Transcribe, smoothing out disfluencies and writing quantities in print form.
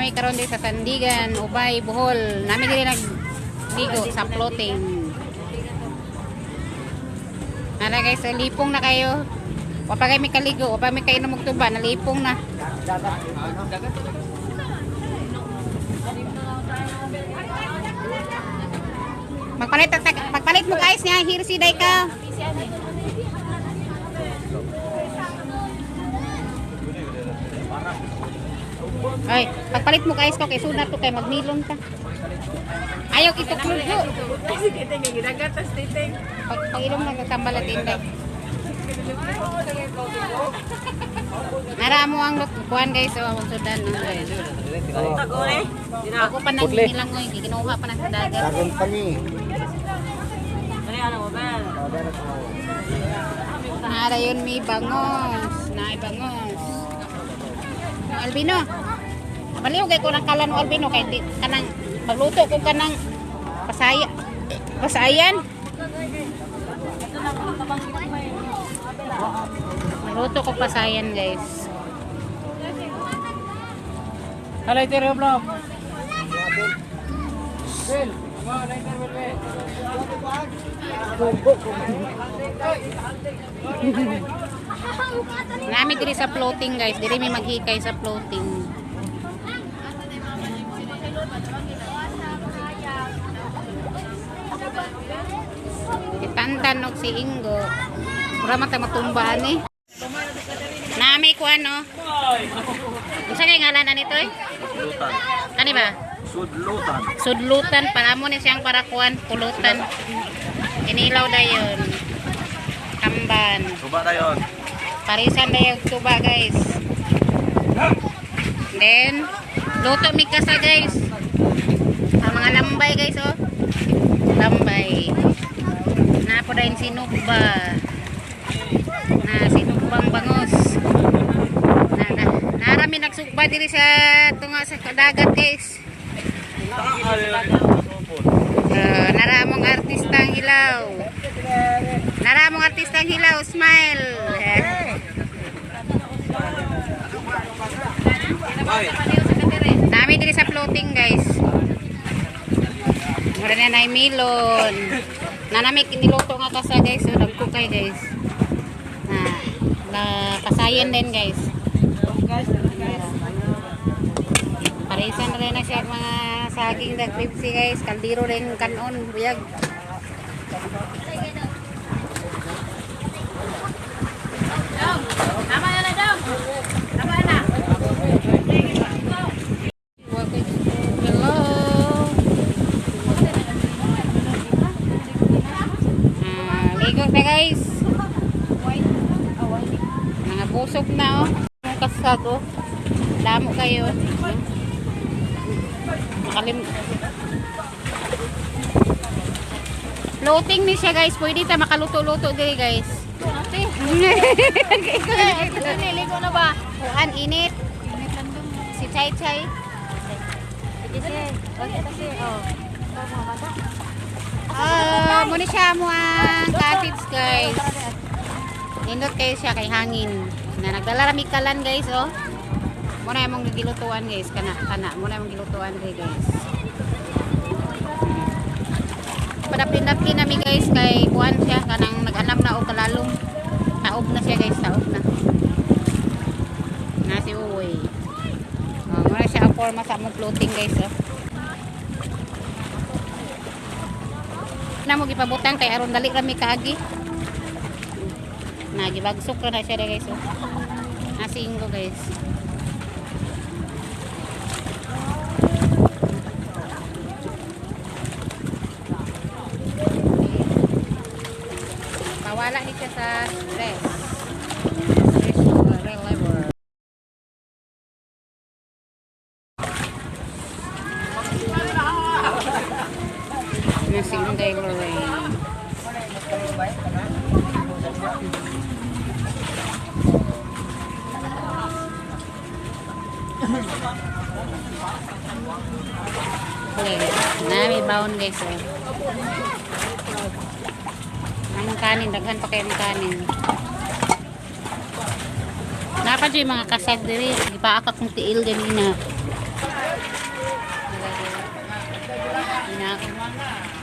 Nami karon diri sa Sandigan, Ubay, Bohol. Nami diri nagligo sa floating. Nara guys, so, lipong na kayo. Wa pa kay mi kaligo, wa pa mi kainom og tuba, nalipong na. Magpalit magpalit mo guys niya, here si day ka. Ay, pagpalit mo guys ko kay sunat to kay magmilon ka. Ayaw ituklod ko. Pag pag-ilong nagtambalat inday. Nara mo ang kuan guys, so ang sudan no, guys. Ako pa nang nilangoy, ginuha pa nang sa dagat. Karon pa ni. Nara yun may bangos, naay bangos. No, Albino. Baliw kay ko ng kalan no, Albino kay di kanang magluto ko kanang pasaya. Pasayan. Magluto ko pasayan, guys. Halay tero vlog. Nami diri sa floating, guys. Diri may maghikay sa floating. Si Tantan og si Ingo. Mura man ta matumbaan eh. Nami ko ano. Unsa kay ngalan ani toy? Sudlutan. Kani ba? Sudlutan. Sudlutan para mo ni siyang para kuan pulutan. Inilaw dayon. Tamban. Suba na yon. Parisan na yung tuba, guys. Then, luto mi kasa, guys. Ang mga lambay, guys, oh. Lambay. Napo din sinugba. Na sinugbang bangos. Na, na, narami nagsugba diri sa tunga sa dagat, guys. Naramong artistang hilaw. Naramong artistang hilaw, smile. Dami diri sa floating, guys. Mura na nay milon. Nanami niluto nga kasa, guys. So, dagko kay, guys. Na, na kasayan din, guys. Parisan na rin na siya ang mga saging dag Pepsi, guys. Kaldero rin kanon buyag. Hello. Ah, ligo na, guys. Mga busog na oh. Ang kasago. Damo kayo. Makalim. Floating ni siya, guys. Pwede ta makaluto-luto diri, guys. Niligo na ba? Kuan init. Si Chay Chay. Ah, muna siya mo ang cottage, guys. Nindot kayo siya kay hangin. Na nagdala rami kalan, guys, oh. Muna imong gilutuan, guys, kana kana muna imong gilutuan diri, guys. Padapli-dapli nami, guys, kay kuan siya kanang nag-anam na og kalalom. Taob na siya, guys, taob na. Na si Uy. Oh, muna siya ang forma sa among floating, guys, oh. Na mo gipabutang kay aron dali rami kaagi. Na gibagsok ra na siya guys, oh. Nasinggo, guys. Pawala ni siya sa stress. Stress reliever. Na si Inday Lorraine. Okay, nami baon, guys. Oh. Ang kanin, daghan pa kayong kanin. Napa dyan yung mga kasag diri, gipaakak kong tiil ganina. Ina.